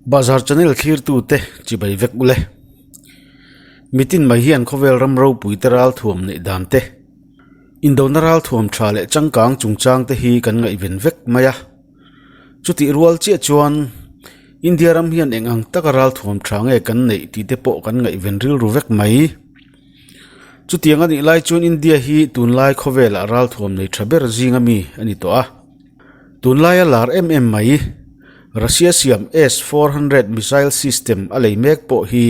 Bazar channel thlirtute chibai vek ule. Mitin mai hian khawvel ram ropui te ral thuam neih dan te, indona ral thuam tha leh changkang chungchang te hi kan ngaihven vek mai a. Chutih rual chiah chuan India ram hian eng ang taka ral thuam tha nge kan neih tih te pawh kan ngaihven rilru vek mai. Chutiang a nih lai chuan India hi tunlai khawvelah ral thuam nei tha ber zinga mi a ni tawh a. Tunlaia lar em em mai, Russia siam S 400 missile system a lei mek pawh hi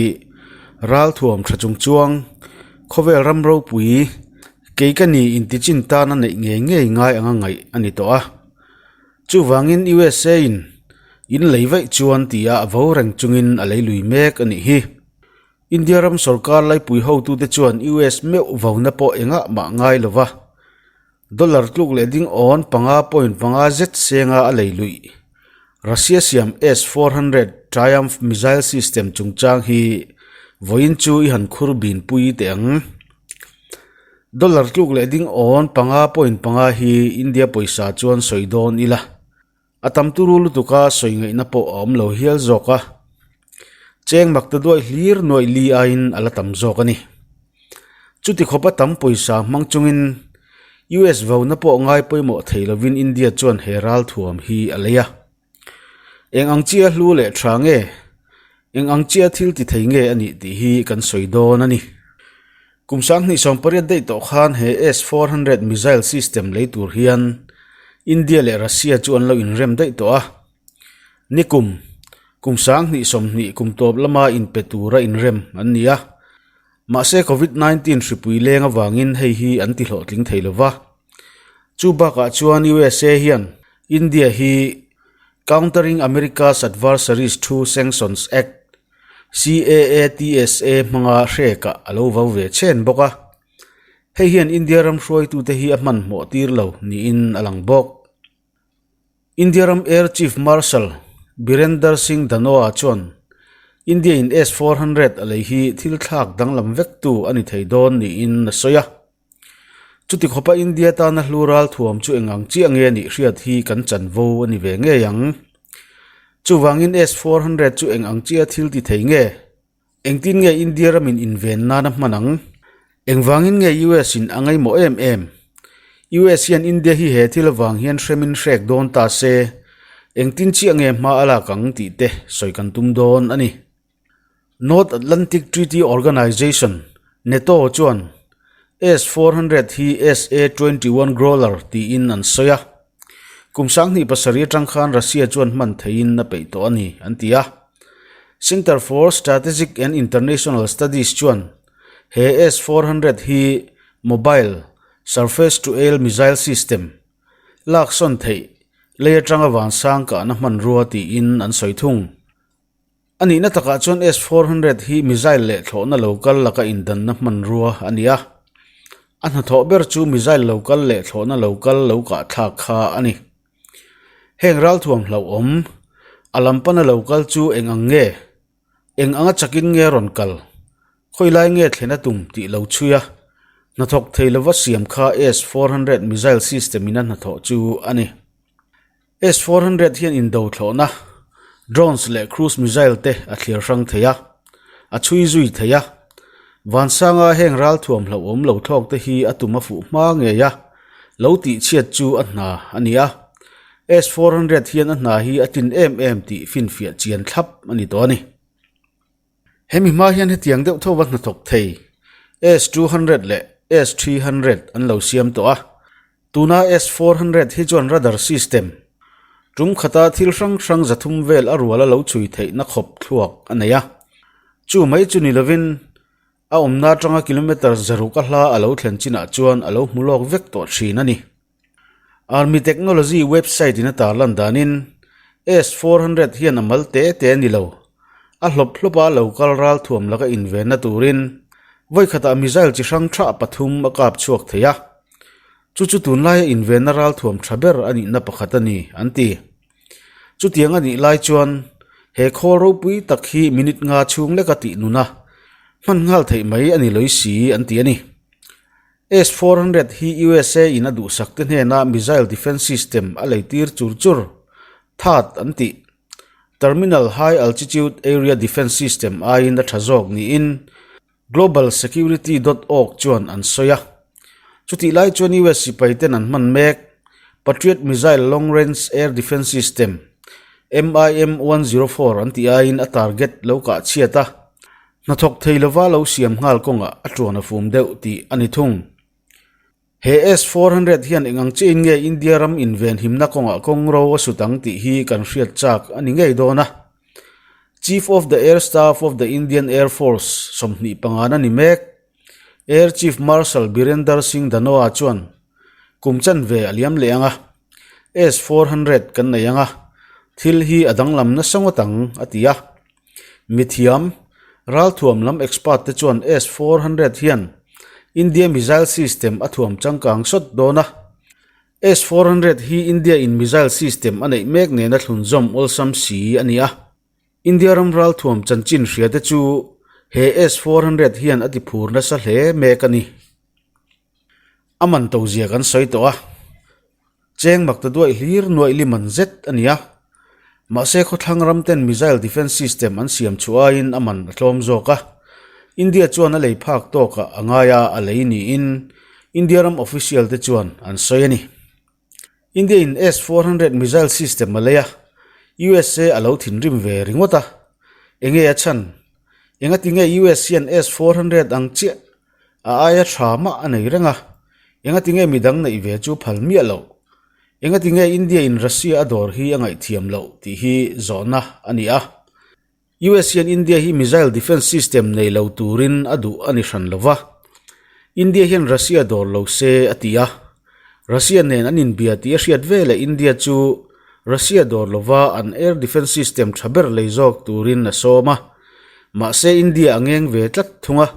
ralthuam tha chung chuang khawvel ram ropui kei ka ni intichin tana neih ngei ngei ngai anga ngaih a ni tawh a. Chuvangin USA in in lei vaih chuan tia a vo reng chungin a lei lui mek a nih hi. India ram sorkar laipui hotute chuan US meuh vona pawh engah mah ngai lova. Dollar tluk leh ding awn 5.5 zet senga a lei luih. Russia siam S-400 Triumph missile system chungchang hi vawiin chu i han khur bin pui teh ang. Dollar tluk leh ding awn 5.5 hi India pawisa chuan sawi dawn ila. A tam turu lutuka sawi ngaihna pawh a awm lo hial zawk a, cheng mak ta duai hlir nuaih li aiin a la tam zawk a ni. Chuti khawpa tam pawisa hmang chungin US vona pawh ngai pawimawh thei lovin India chuan he ralthuam hi a lei a. Eng ang chia hlu leh tha nge, eng ang chia thil ti thei nge a nih tih hi kan sawi dawn a ni. Kum 2018 daih tawh khan he S-400 missile system lei tur hian India leh Russia chu an lo inrem daih tawh a. Nikum, kum 2020 kum tawp lama inpe tura inrem an ni a. Mahse Covid-19 hripui leng avangin hei hi an ti hlawhtling thei lo va. Chu bakah chuan USA hian India hi Countering America's Adversaries Through Sanctions Act, CAATSA hmanga hrekah a lo vau ve chhen bawk a, hei hian India ram hruaitute hi a hmanhmawh tir lo niin a lang bawk. India ram Air Chief Marshal Birender Singh Dhanoa chuan India in S-400 a lei hi thil thlak danglam vektu a ni thei dawn niin a sawi a. Chuti khawpa India tana hlu ral thuam chu eng ang chiah nge nih hriat hi kan chanvo a ni ve ngei ang. Chuvangin S-400 chu eng ang chiah thil ti thei nge? Engtin nge India ramin inven nana hman ang? Engvangin nge US in a ngaihmawh em em? US hian India hi he thil avang hian hremin hrek dawn ta se, engtin chiah nge hma a lak ang tih te sawi kan tum dawn a ni. North Atlantic Treaty Organization, NATO, chuan S-400 hi SA-21 Growler tiin an sawi a. Kum 2007 atang khan Russia chuan hman theihin a peih tawh a ni, an ti a. Center for Strategic and International Studies chuan he S-400 hi mobile surface-to-air missile system lak sawn theih lei atanga vansang kahna hmanrua tiin an sawi thung. A nihna takah chuan S-400 hi missile leh thlawhna lo kal laka indanna hmanrua a ni a. A hnathawh ber chu missile lo kal leh thlawhna lo kal lo kahthlak kha a ni. Heng ralthuam hlauhawm, a lam pana lo kal chu eng ang nge? Eng anga chakin nge rawn kal? Khawilai nge thlen a tum tih lo chhui a, hnathawk thei lova siam kha S-400 missile system in a hnathawh chu a ni. S-400 hian indo thlawhna, drones leh cruise missile te a thliar hrang thei a, a chhui zui thei a. Vansanga heng ralthuam hlauhawm lo thlawk te hi a tum a fuh hma ngei a, lo tihchhiat chu a hna a ni a. S-400 hian a hna hi a tlin em em tih finfiah chian thlap a ni tawh a ni. Hemi hma hian hetiang deuh tho va hnathawk thei S-200 leh S-300 an lo siam tawh a. Tuna S-400 hi chuan radar system tum khata thil hrang hrang 300 vel a rual a lo chhui theihna khawp thluak a nei a. Chu mai chu ni lovin a awmna atanga kilometre 6 a hla a lo thlen chinah chuan a lo hmu lawk vek tawh thin a ni. Army Technology website in a tarlan danin S-400 hian a mal te te a ni lo. A hlawp hlawpa lo kal ral thuam laka invenna turin vawikhatah missile chi hrang tha pathum a kap chhuak thei a. Chu chu tunlaia invenna ral thuam tha ber a nihna pakhat a ni, an ti. Chutiang a nih lai chuan he khawl ropui tak hi minute nga chhung leka tih nun a, hman nghal theih mai a ni lawih si, an ti a ni. S-400 hi USA in a duhsak te hnena missile defence system a lei tir chur chur, THAAD an tih. Terminal High Altitude Area Defence System aiin a tha zawk niin Globalsecurity dot org chuan an sawi a. Chutih lai chuan US sipai ten an hman mek Patriot Missile Long Range Air Defence System, MIM-104 an tih aiin a target lo kah chhiat a, hnathawk thei lova lo siam nghal kawngah a tuan a fum deuh tih a ni thung. He S-400 hian eng ang chiahin nge India ram invenhimna kawngah kawng ro a sut ang tih hi kan hriat chak a ni ngei dawn a. Chief of the Air Staff of the Indian Air Force 25 a ni mek. Air Chief Marshal Birender Singh Dhanoa chuan kum chanve a liam leh ang a, S-400 kan nei ang a, thil hi a danglam nasa ngawt ang, a ti a. Mithiam, ralthuam lam expert te chuan S-400 hian India missile system a thuam changkang sawt dawn a. S-400 hi India in missile system a neih mek nena thlunzawm awlsam si a ni a. India ram ralthuam chanchin hria te chu he S-400 hian a tiphur nasa hle mek a ni. A man to zia kan sawi tawh a, cheng mak ta duaih hlir nuaih li man zet a ni a. Mahse khawthlang ram ten missile defence system an siam chhuah aiin a man a tlawm zawk a. India chuan a lei phak tawkah a ngai a, a lei niin India ram official te chuan an sawi a ni. India in S-400 missile system a lei a, USA a lo thinrim ve ringawt a. Enge a chhan? Engati nge US hian S-400 ang chiah a aia tha mah a nei reng a? Engati nge midang neih ve chu phal miah loh? Engati nge India in Russia a dawr hi a ngaihthiam loh tih hi zawhna a ni a. US hian India hi missile defence system nei lo turin a duh a ni hran lo va, India hian Russia dawr lo se a ti a. Russia nen an inbia tih a hriat veleh India chu Russia dawr lova an air defence system tha ber lei zawk turin a sawm a, mahse India a ngeng ve tlat thung a.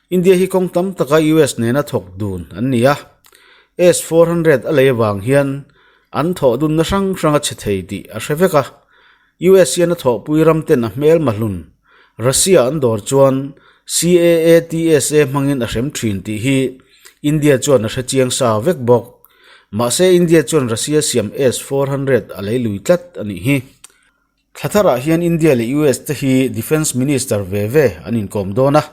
India hi kawng tam taka US nena thawk dun an ni a, S-400 a lei avang hian an thawh dunna hrang hrang a che thei tih a hre vek a. US hian a thawhpui ram ten a hmel mahlun Russia an dawr chuan CAATSA hmangin a hrem thin tih hi India chuan a hre chiang sa vek bawk. Mahse India chuan Russia siam S-400 a lei lui tlat a nih hi. Thla tharah hian India leh US te hi Defence Minister ve ve an inkawm dawn a.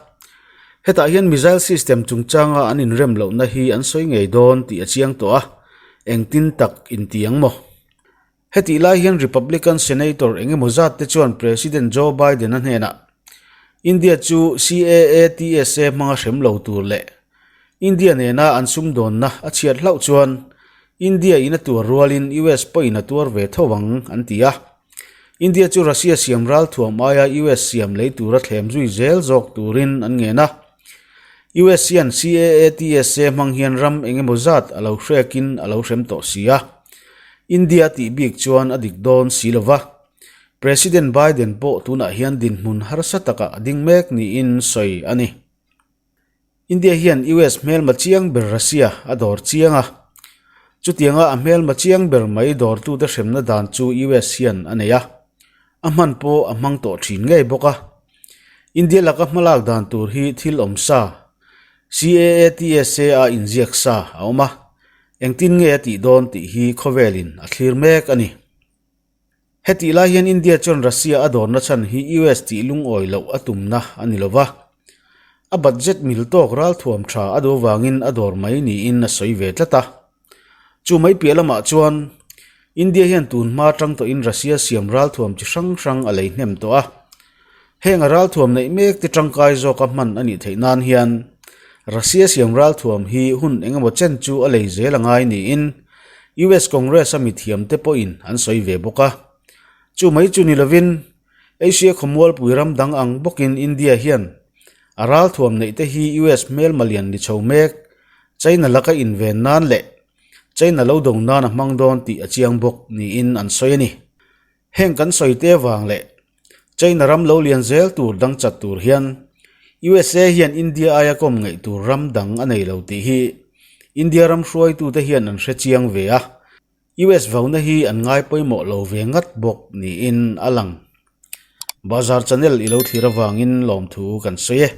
Hetah hian missile system chungchanga an inrem lohna hi an sawi ngei dawn tih a chiang tawh a, engtin tak inti ang maw? Hetih lai hian Republican Senator eng emaw zat te chuan President Joe Biden-a hnenah India chu CAATSA hmanga hrem lo tur leh India nena an sumdawnna a chhiat hlauh chuan India in a tuar rualin US pawhin a tuar ve tho ang an ti a. India chu Russia siam ralthuam aia US siam lei tura thlem zui zel zawk turin an ngen a. US hian CAATSA hmang hian ram eng emaw zat a lo hrekin a lo hrem tawh si a. India tih bik chuan a dik dawn si lo va. President Biden pawh tunah hian dinhmun harsa takah a ding mek niin sawi a ni. India hian US hmelma chiang ber Russia a dawr chiang a. Chutianga a hmelma chiang ber mai dawrtute hremna dan chu US hian a nei a. A hman pawh a hmang tawh thin ngei bawk a. India laka hmalak dan tur hi thil awm sa, CAATSA a inziak sa a awm a, engtin nge a tih dawn tih hi khawvelin a thlir mek a ni. Hetih lai hian India chuan Russia a dawrna chhan hi US tih lungawi loh a tumna a ni lo va, a budget mil tawk ralthuam tha a duh avangin a dawr mai niin a sawi ve tlat a. Chu mai piah lamah chuan India hian tun hma atang tawhin Russia siam ralthuam chi hrang hrang a lei hnem tawh a. Heng a ralthuam neih mek te tangkai zawka hman a nih theih nan hian Russia siam ralthuam hi hun eng emaw chen chu a lei zel a ngai niin US Congress a mithiam te pawhin an sawi ve bawk a. Chu mai chu ni lovin Asia khawmualpui ram dang ang bawkin India hian a ralthuam neih te hi US hmelma lian ni chho mek China laka inven nan leh China lo do nan a hmang dawn tih a chiang bawk niin an sawi a ni. Heng kan sawi te vang leh China ram lo lian zel tur dang chat tur hian USA hian India aia kawm ngeih tur ram dang a nei lo tih hi India ram hruaitute hian an hre chiang ve a, US vauna hi an ngai pawimawh lo ve ngat bawk niin a lang. Bazar channel i lo thlir avangin lawmthu kan sawi e.